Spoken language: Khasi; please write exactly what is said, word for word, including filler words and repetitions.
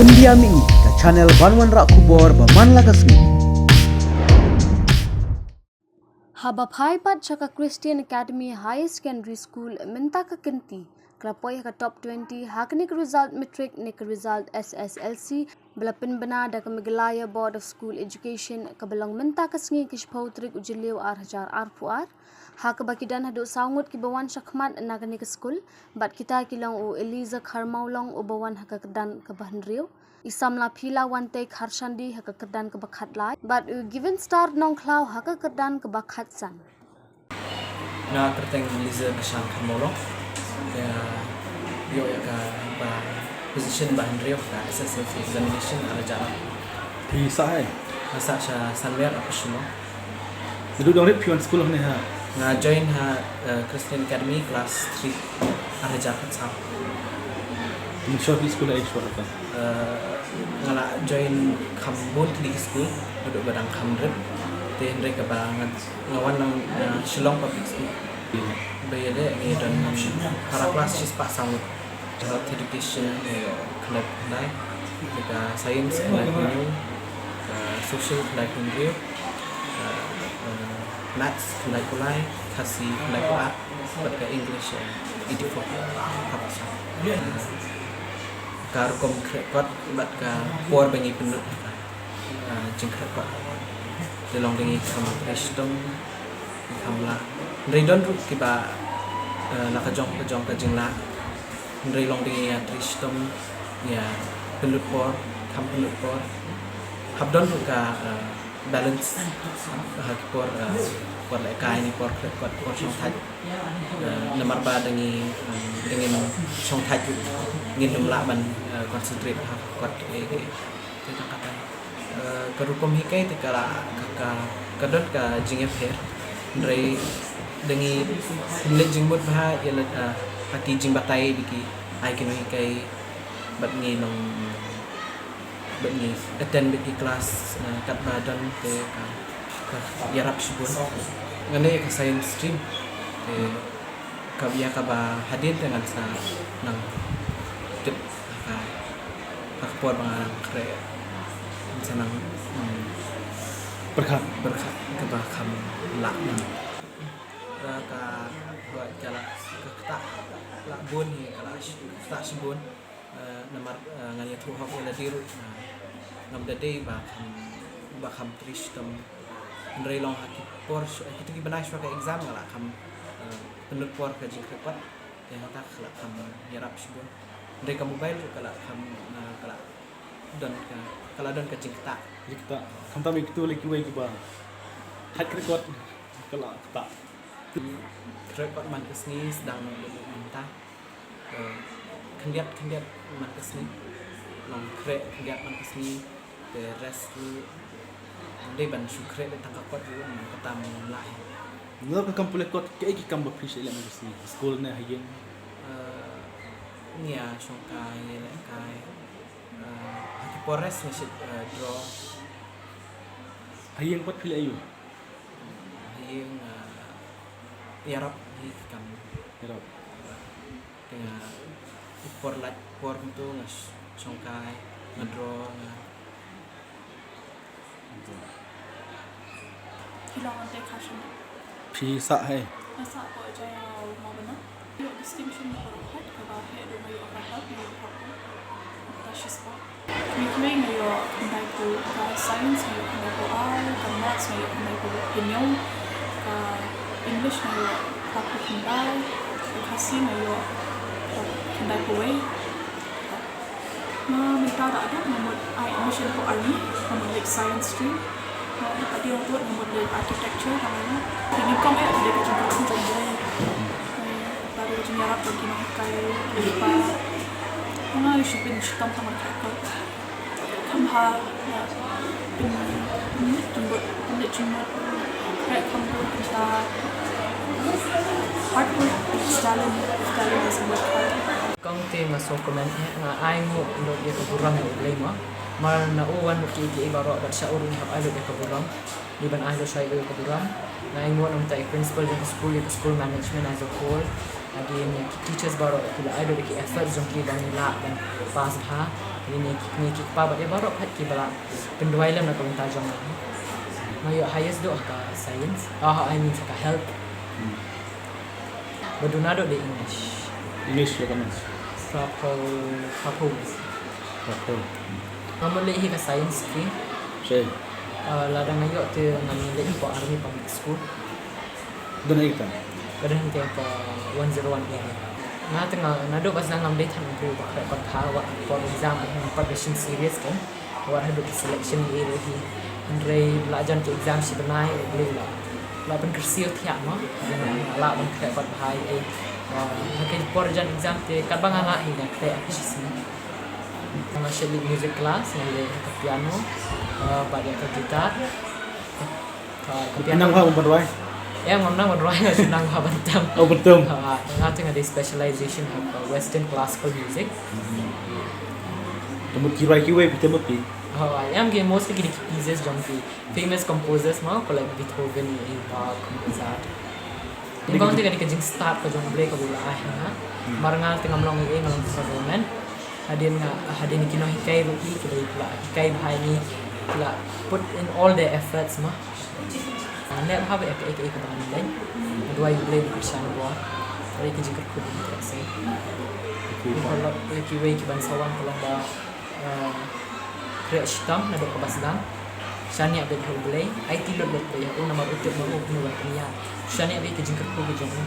India Mini, ka channel ban wanrah khubor ba man la ka sngi. Haba phai pat sha ka Christian Academy Higher Secondary School mynta ka kynti, ka la poi ha ka top twenty ha kane ka result matric ne ka result S S L C ba la pynbna da ka Meghalaya Board of School Education, kaba long mynta ka sngi ka shiphew tarik u Jylliew ar hajar arphew ar. Ha kaba ki don haduh saw ngut kiba wan shakhmat na kane ka skul, bad kita ki long u Eliza Kharmawlong uba wan ha ka kyrdan kaba hynriew, i samla Phila Wantei Kharshandi ha ka kyrdan kaba khatlai, bad u Given Star Nongkhlaw ha ka kyrdan kaba khatsan. Nga kyrteng Eliza Kashan Kharmawlong. Nga ïoh ïa kaba position ba hynriew ha ka S S L C examination ar hajar. Phi sah hei? Nga sah sha San Mian, Upper Shillong. Naduh dang rit phi wan skul hangne ha? Nga join ha, eh, Christian Academy class three ar hajar khatsaw. Mynshuwa phi skul ha age what? Eh, nga la join kham bun tylli ki skul, naduh ba dang kham rit. Te hynrei kaba nga, nga wan nang, eh, Shillong Public School. Ba ïaleh ngi don para class shispah saw ngut. Health education, eh, khyndai phew khyndai, ka science khyndai phew hynñiew, ka social khyndai phew hynriew, ka, eh, maths khyndai phew lai, Khasi khyndai phew ar, bad ka English, eh, eighty four. Ka rukom khreh kot bad ka por ba ngi pynlut ha ka, eh, jingkhreh kot. Te long dang ngi kham trei shitom, ngi kham lah. Hynrei don ruh kiba, eh, la ka jong ka jong ka jinglah. Hynrei long dang ïa trei shitom, ïa pynlut por, kham pynlut por. Hap don ruh ka, eh, balance ha ki por, eh, por lehkai ne por khreh kot, por shongthait. Eh, namar ba dang ngi, eh, dang ngim shongthait ruh, ngin ym lah ban, eh, concentrate ha ka kot, eh, eh. Te tang kata. Eh, ka rukom hikai te ka la, ka, ka, ka don ka jingïapher. Hynrei dang ngi leit jingmut bha ïa la, eh, ha ki jingbatai ba ki ai ki nonghikai bad ngi nong, bad ngi attend bad ki class, eh, katba don te ka, ka ïarap shibun. Nga ïa ka science stream. Te ka ïa kaba hadien te ngan sa nang tip ha ka, ha ka por ba nga nang khreh, ngan sa nang, hmm, pyrkhat, pyrkhat kaba kham lah nang. Ka, ka, ka la, ka ktah la bun hi, ka la sh-, ktah shibun. Eh, namar, eh, ngan ïathuh hok ïa lade ruh, eh, ngam da dei ba kham, ba kham trei shitom. Hynrei long ha ki por shu-, ha kito ki bnai shuwa ka exam nga la kham, eh, pynlut por ka jingkhreh kot. Te hangta ka la kham ïarap shibun. Hynrei ka mobile ruh ka la kham, eh, ka la don ka, ka la don ka jingktah. Jingktah. Khamtam ïa kito lei kiwei kiba hap khreh kot ka la ktah. Khreh kot man ka sngi sdang mynta. Eh, khyndiat, khyndiat man ka sngi. Long khreh khyndiat man ka sngi. Te rest ruh dei ban shu khreh beit tang ka kot ruh, man kata ngam lah hi. Nalor ka kam pule kot, kaei ki kam ba phi shait leh man ka sngi? Skul ne ha ïing? Eh, ngi ïa shongkai, ïa lehkai. Eh, ha ki por rest ngi shait, eh, draw. Ha ïing pat phi leh aïu? Ha ïing, eh, ïarap hi ki kam. Ïarap. Te nga, i por lait por kumto nga sh-, shongkai, nga draw, nga. Phi long ante kha shim. Phi sah hei? Nga sah ko jai, uh, ma bana. Ïoh distinction na baroh khat, kaba heh ruh nga ïoh kata, nga ïoh kata. Ta shispah. Ngi kynmaw nga ïoh khyndai phew, ka science nga ïoh khyndai phew ar, ka maths nga ïoh khyndai phew hynñiew, ka English nga ïoh phra phew khyndai, ka Khasi nga ïoh khyndai phew wei. Nga mynta da dang nga mut ai admission for army, nga mut leit science stream. Nga dang dei nga mut leit architecture, ka nga. Ngi kong eh dei ka jingkyrkhu jong Blei. Baroh jingïarap jong ki nonghikai, ki pa. Nga shu pynshitom tang markhmat ka. Kham bha, ïa, pyn, pynleit jingmut, pynleit jingmut. Khreh kham bun, pynta. Hard work beats talent, if talent doesn't work hard. Kong te nga sngewkmen eh, nga ai nguh lut ïa ka burom ïa U Blei mo. Mar na u wan bad kiei kiei baroh, bad sha u ruh ngi hap ai lut ïa ka burom. Ngi ban ai lut sha u ïa ka burom. Nga ai nguh na bynta i principal jong ka skul, ïa ka school management as a whole. Again, ïa ki teachers baroh ki la ai lut ïa ki effort jong ki ban ïa lah ban pass bha. Ïa ngi ki kmie ki kpa bad ïa baroh pat kiba la pynduwai lem na ka bynta jong nga. Nga ïoh highest duh ha ka science. Ah, I mean ha ka health. Ba duna duh de English. English ïa ka man. Phraphew, phraphew. Phraphew. Nga mut leh hi ka science stream. Sure. Ah, lada nga ïoh te nga mut leh hi ka army public school. Duna ita. Ba don hangtei ka one zero one area. Nga te nga naduh ba sdang ngam dei than u briew ba khreh kot bha, wat por exam ngam pat da sngewsih serious kan. Wat haduh ki selection area hi. Hynrei la jan ki exam shi bnai, eh, la, la pynkyrsiew thiah mo. Nga lah ban khreh kot bha ïa ki. Ah, ha ki por jan exam te katba nga lah hi nga khreh ha ki shisngi. Nga shu leit music class, nga leit ha ka piano, ah, bad ïa ka guitar. Ah, ka Nang ha ban rwai. Em, ngam nang ban rwai, nga shu nang ha ban tam. Oh, ban tam. Ah, nga te nga dei specialization ha ka Western classical music. Te mut ki rwai kiwei phi te mut phi. Ah, em, ki mostly ki dei ki pieces jong ki famous composers mo, ko like Beethoven, Bach, Mozart. Nyngkong te ka dei ka jingstad ka jong U Blei kaba u la ai ha nga. Namar nga te ngam long ei ei, nga long kaba dormant. Hadien nga, hadien ki nonghikai ruh ki, ki la hikai bha ïa ngi, ki la put in all their efforts mo. Nga neh bha ba ïa kaei kaei kaba ngan leh, nga duwai U Blei ba un kyrshan bor. Ka dei ka jingkyrkhu ba nga treh sei. Ki ba long, ïa kiwei kiban sa wan ka long ba, ah, treh shitom naduh kaba sdang. Shaniah beit ha U Blei, aiti lut lut beit ha u namar u tip ba u, u ban pynïaid. Shaniah beit ka jingkyrkhu ka jong u.